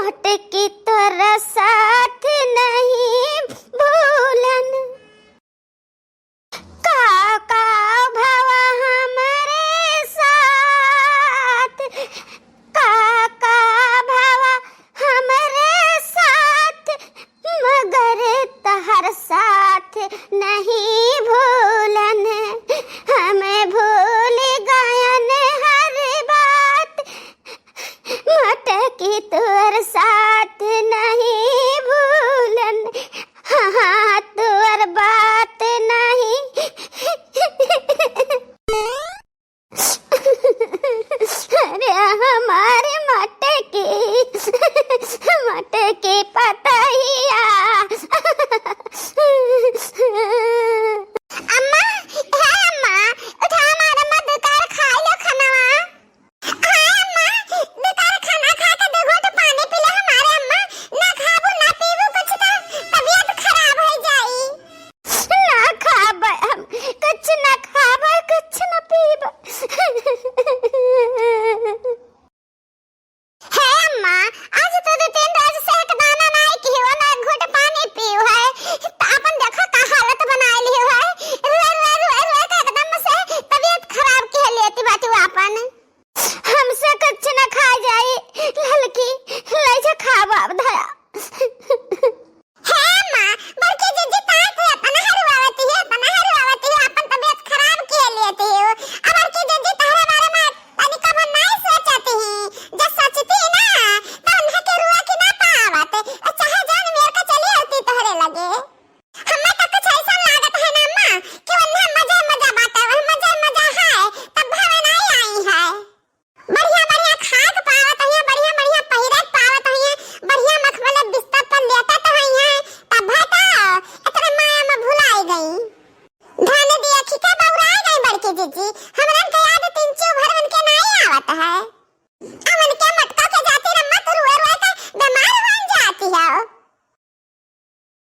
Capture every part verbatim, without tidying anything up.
मटकी तोर साथ नहीं भूलन। का, का भवा हमरे साथ, का, का भवा हमरे साथ, मगर तहर साथ नहीं भूलन। हम भूल गयन हर बात, मटकी तोर साथ नहीं भूलन। हाँ, हाँ, तोर बात नहीं। अरे हमारे मटकी, मटकी पतहिया। अम्मा, हे अम्मा, उठा हमारे मधुकर, खाइ लो खनवा। हाँ अम्मा, दुइ बार खाना खा के दू घूँट पानी पी ले हमारे अम्मा। ना खाबू, ना पीबू कुछ तो तबियत खराब होइ जाई। ना खाबे हम, कुछ ना खाबे, कुछ ना पीबे। हे अम्मा, आज तो दू तीन रोज से एक दाना नाई किहो, ना एक घूँट पानी पीहू है। त अपन देखो का हालत बनाइ लिहू है। रुए, रुए, रुए, रुए के एकदम से तबियत खराब किहे लेती बाटू आपन। हमसे कुछ न खा जाई, ललकी, लइ जा खावा धया। हे अम्मा, बड़की जिज्जी ताई के अपन हरुआवती है, अपन हरुआवती है, अपन तबियत खराब किहे लेती हो। अब बड़की जिज्जी तोहरे बारे में तनिका भर नाई सोचती ही, जब सोचती ना, त उन्हें के रुआ की ना पावत, और चाहे जान मेर के चली आवती तोहरे लगे। हम्मे त कुछ अइसन लागत है ना अम्मा कि ओन्हे मजे मजा बाटे, वह मजे मजा है, तब भावे नाई आई है। बढ़िया बढ़िया खाक पावत है, बढ़िया बढ़िया पहिरक पावत है, बढ़िया मखमल बिस्तर पर लेटत है, तब तो इतने माया में भुलाई गई। धन देखी के बउराई गई बड़की जिज्जी, हमरन के याद तिनचू भर उनके नाई आवत है। अब उनके मटका के जाती रम्मा तू रुए रुए के बीमार हो जाती है।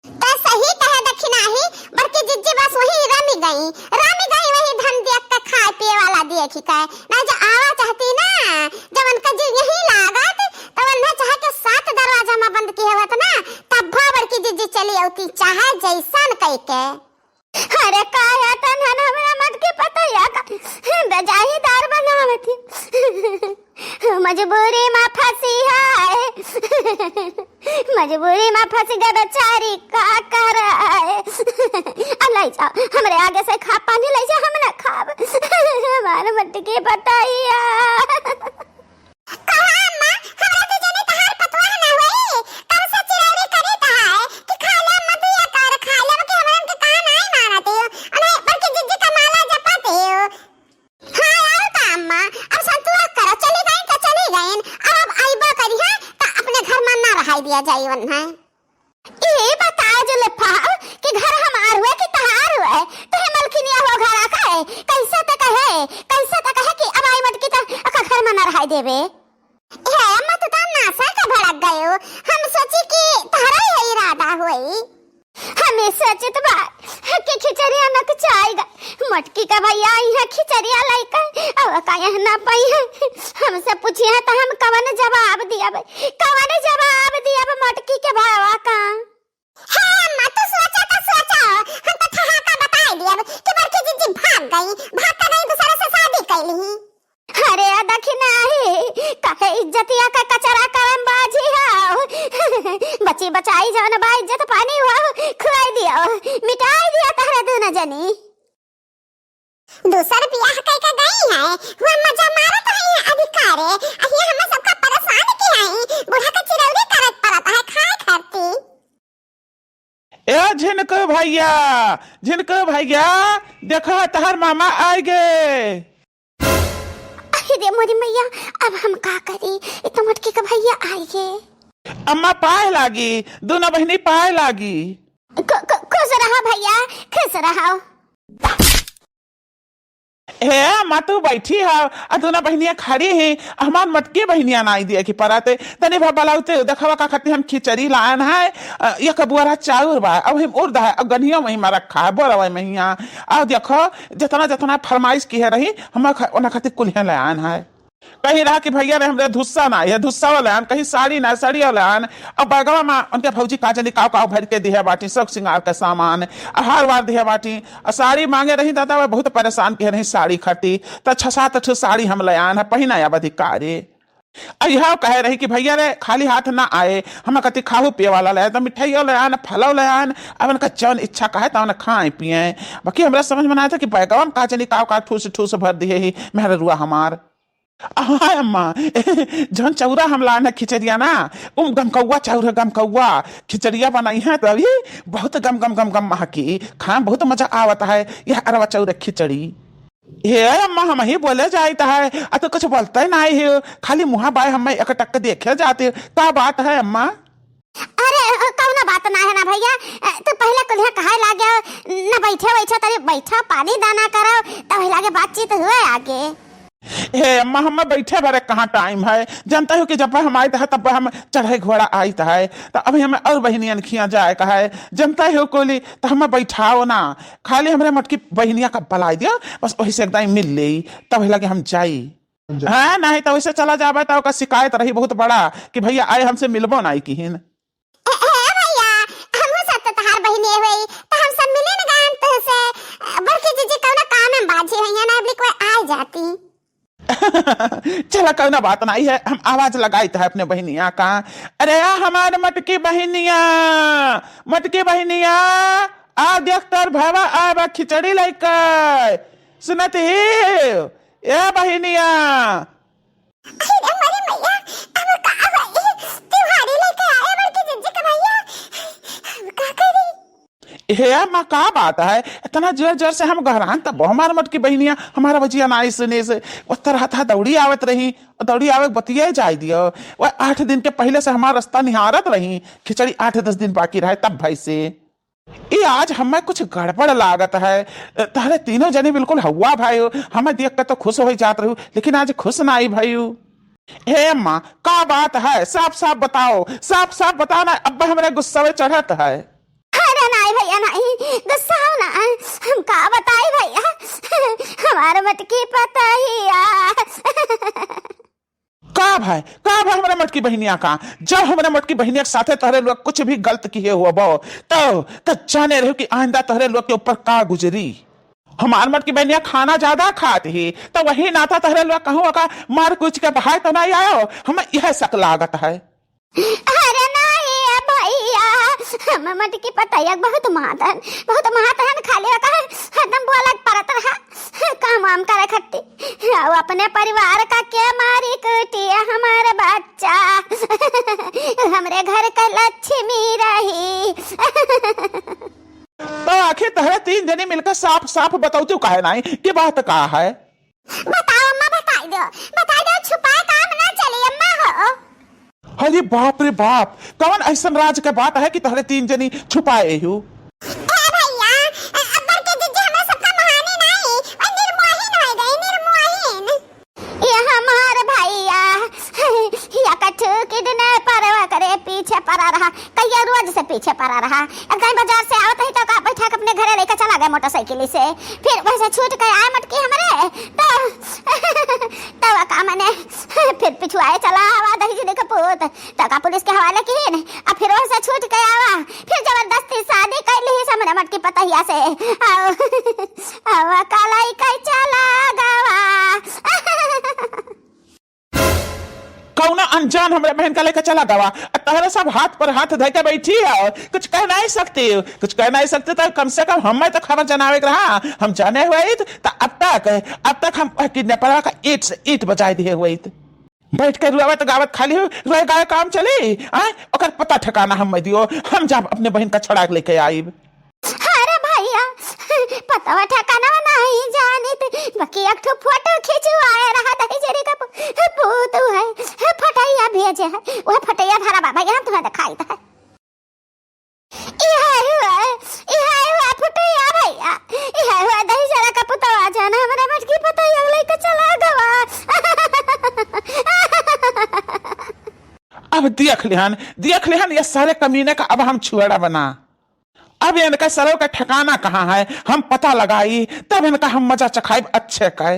त सही कहे दखिनाही, बड़की जिज्जी बस वही रमी गई, रमी गई वही धन देख के खाए पिए वाला देखी के। नहीं जो आवा चाहती ना, जब उनका जी यही लागत, तब उन्हें चाहे के सात दरवाजा में बंद किहे होत ना, तब भा बड़की जिज्जी चली अउती, चाहे जैसन कई के। अरे काहे तनहन हमरा मटकी पतैया का बेजाहीदार बनावत ही। मजबूरी मा फँसी है, मजबूरी मा फँसी गै बेचारी, का करे? आ, लइ जाओ, हमरे आगे से खा पानी लइ जाओ, हम ना खाब। हमार मटकी पतैया। कहा अम्मा, हमरा तो जने तहार पतोह ना होई, कब से चिरौरी करी तहार कि खा ले मधुया कर, खा ले कि हमरन के कहा नाई मानत हो, अने बड़की जिज्जी का माला जपत हो। हाँ, और का अम्मा, अब संतुआ करो, चली गई तो चली गई, और अब आइबो करी है तो अपने घर में ना रहाई दिया जाई वन्हा। ई बताओ जुल्फा कि घर हमार हुए कि तहार हुए? तोहे मलकिनिया हो घर आके कैसे त कहे, कैसे त कहे कि अब आई मटकी त ओका घर में ना रहाई देबे। हे अम्मा, तू तो नासा के भड़क गयो। हम सोची कि तहरा ही इरादा होई। हमें सोचित बा कि खिचड़िया नकचाई गए। मटकी का भैया आई है खिचड़िया लइके, अब का यह ना पाई है। हमसे पूछिए तो हम कवन जवाब दियब, कवन जवाब दियब मटकी के भावा का? हे अम्मा, तू सोचा तो सोचा, हम तो ठहाका बताई दियब कि बड़की जिज्जी भाग गई, भाग के गई दूसरे से शादी कैली। अरे आ दखिनाही, काहे इज्जतिया का कचरा करम बाजी हो? बची बचाई जवन बा इज्जत पानी हो, खुआई दियो, मिटाई दियो तहरे दूनो जनी। दूसर बियाह कइके गई है, हुआ मजा मारत है यहाँ अधिकारे, आ हियाँ हमें सबका परेशान की है, बूढ़ा का चिरौरी करत परत है खाए खाती। ए झिनकू भैया, झिनकू भैया, देखो तहर मामा आइ गे। अरे रे मोरी मैया, अब हम का करी? ई तो मटकी का भैया आइ गे। अम्मा पाए लागी, दूनो बहिनी पाए लागी। खु-, खु-, खुश रहा भैया, खुश रहा। हे अम्मा, तू बैठी हव, आ दूनो बहिनिया खड़ी ही, हमार मटकी बहिनिया नाई दिए की परत। तनी भा बलाउते देखवा का खातिर हम खिचड़ी लान है, अ, एक बुआरा चाउर बा, अब हम उर्द है, अब गनिया वहीं में रखा है, बोरवा में हियाँ। अब देखो, जितना, जितना फरमाइश किहे रही, हम ख-, ओना खातिर कुल्हे लान है। कहीं रहा कि भइया रे, हमरे धुस्सा नाहीं है, धुस्सा वाले आन, कहीं साड़ी नाहीं, साड़ी वाले आन। अब बैगवा मा उनके भौजी का जनी काव काव भरि के दिहे बाटी, सब सिंगार का सामान, हार वार दिहे बाटी। अ साड़ी माँगे रही दादा, वह बहुत परेसान किहे रही साड़ी खातिर। त छह सात ठो साड़ी हम ले आन है, पहिना अब अधिकारी। अ इहउ कहे रही कि भइया रे, खाली हाथ न आए, हम कति खाहू पिए वाला ले आए, त मिठाइयो ले आन, फलो ले आन, अब उनका जौन इच्छा कहे तौन खाए पिए। बाकी हमरा समझ मा नाहीं था कि बैगवा मा का जनी काव काव ठूस ठूस भरि दिहे ही मेहररुआ हमार। हाँ अम्मा, जौन चउरा हम लान है खिचड़िया ना, उम गमकउआ चउर है, गमकउआ। खिचड़िया बनाई है त अभी बहुत गम गम गम गम महकी, खाए मा बहुत मजा आवत है यह अरवा चउर खिचड़ी। हे अम्मा, हमहीं बोले जाइत है, अ तू कुछ बोलते नाहीं हो, खाली मुँहा बाय हम्मे एकटक देखे जात हो, का बात है अम्मा? अरे, अ, कउनो बात नाहीं है ना भइया, अ, तू पहिले कुल्हिया कहइ लागे, न बइठे बइठे, तनी बइठो, पानी दाना करो, तब वही लागे बातचीत हुए आगे। हे अम्मा, हम्मे बइठे भरे कहाँ time है, जनते हो कि जब हम आइत है तब हम चढ़े घोड़ा आइत है, त अभी हम्मे अउर बहिनियन खियाँ जाए का है, जनते हो कोली, त हम्मे बइठाओ ना, खाली हमरे मोटकी बहिनिया का बलाइ दियो, बस वही से एक दाईं मिल लेई, तब वही लागे हम जाई। हाँ, नाहीं त वइसे चला जाबे त ओकर सिकायत रही बहुत बड़ा कि भइया आए हमसे मिलबो नाहीं किहिन। ए, ए, भइया, हमहू सब त तहार बहिने होई, त हम सब मिले न गान तोहसे। बड़की जीजी कउनो काम में बाझी होइहैं ना, अबली कोई आ जाती। चला, कउनो बात नाहीं है, हम आवाज लगाइत है अपने बहिनिया का। अरे आ हमार मोटकी बहिनिया, मोटकी बहिनिया, आ देख तोर भवा आवा खिचड़ी लइके। सुनत ही, ए बहिनिया, अरे मोरे मइया, अब का होई? तिवारी लइके आए बड़की जीजी के भइया, अब का करी? हे अम्मा, का बात है? इतना जोर जोर से हम गोहरान, तब हमार मोटकी बहिनिया हमार बजिया नाहीं सुने से, वो तरह तरह दौड़ी आवत रही, दौड़ी आवे के बतिया जाइ दियो। वो आठ दिन के पहिले से हमार रस्ता निहारत रही, खिचड़ी आठ दस दिन बाकी रहे तब भइसे। ई आज हम्मे कुछ गड़बड़ लागत है। तहरे तीनों जनी बिल्कुल हउवा भयू, हम्मे देख के तो खुश होइ जात रहू, लेकिन आज खुश नाहीं भयू। हे अम्मा, का बात है? साफ साफ बताओ, साफ साफ बताओ ना, अब हमरे गुस्सवे चढ़त है। अरे नाहीं भइया, नाहीं, गुस्साओ ना, हम का बताई भइया, हमार मोटकी पतोहिया। का भय, का भय हमरे मोटकी बहिनिया का? जब हमरे मोटकी बहिनिया के साथे तोहरे लोग कुछ भी गलत किहे होबो, तब, तब जाने रहो कि आइंदा तोहरे लोग के ऊपर का गुजरी। हमार मोटकी बहिनिया खाना ज्यादा खात ही, त वही नाता तोहरे लोग कहूँ ओका मार कुछ के बहाय तो नाहीं आयो, हम्मे यह शक लागत है। अरे नाहीं ए भइया, हम मोटकी पतोहिया बहुत मातन, बहुत मातन, खाली ओका हरदम बोलत परत रहा, काम वाम करे खट्टी। अउ अपने परिवार का के मारी कूटी हमार बच्चा, हमरे घर का लक्ष्मी रही। तो आखिर तहरे तीन जनी मिलकर साफ साफ बतौतू काहे नाहीं कि बात का है? बताओ अम्मा, बताई दो, बताई दो, छुपाए काम ना चली अम्मा हो। अरे बाप रे बाप, कौन ऐसन राज के बात है कि तहरे तीन जनी छुपाए हो? ए भइया, अ, अब्बर के जीजी हमरा सबका महानी नाहीं, और निर्मोही होई गई, निर्मोही। ये हमार भइया, या कठू kidnapper ओकरे पीछे पड़ा रहा, कहिया रोज से पीछे पड़ा रहा। अब कहीं बाजार से आवत ही तो का बैठा के अपने घरे लेके चला गए मोटरसाइकिल से। फिर वैसे छूट के आए मोटकी हमरे, तो, तो का मने, फिर पिछुआए चला आवा दहिजरी के पूत। त का पुलिस के हवाले किहिन, आ फिर ओहसे छूट के आवा, फिर जबरदस्ती शादी कइ लिहिस हमरे मोटकी पतोहिया से। आवा, आवा कालाई कइ चला गवा। कौना अनजान हमरे बहन का लेके चला गवा, आ तहरे सब हाथ पर हाथ धइ के बैठी है, कुछ कह नाहीं सकती, कुछ कह नाहीं सकती, त कम से कम हम्मे तो खबर जनावे के रहा, हम जाने हुए त अब तक, अब तक हम kidnapper का ईंट से ईंट बजाए दिहे हुए। बैठ के रुआवत गावत खाली हो, रुआए गाए काम चली? आय, ओकर पता ठिकाना हम्मे दियो, हम जाब अपने बहिन का छोड़ा के लेके आइब। अरे भइया, पतवा ठिकाना नाहीं जानित, बाकी एक ठो फोटो खिंचवाए रहा दहिजरी का पू-, पूत है, फोटोया भेजे है, वह फोटोया धरा बा भइया, हम तुम्हें दिखाई दे। इहे हुआ, इहे हुआ फुटैया भइया, इहे हुआ दहिजरा का पुतवा जान हमरे मोटकी पतोहिया लइके चला गवा। अब देख लिहन, देख लिहन, ये सारे कमीने का अब हम छुआड़ा बना। अब इनका सरव का ठिकाना कहाँ है, हम पता लगाई, तब इनका हम मजा चखाइब अच्छे का।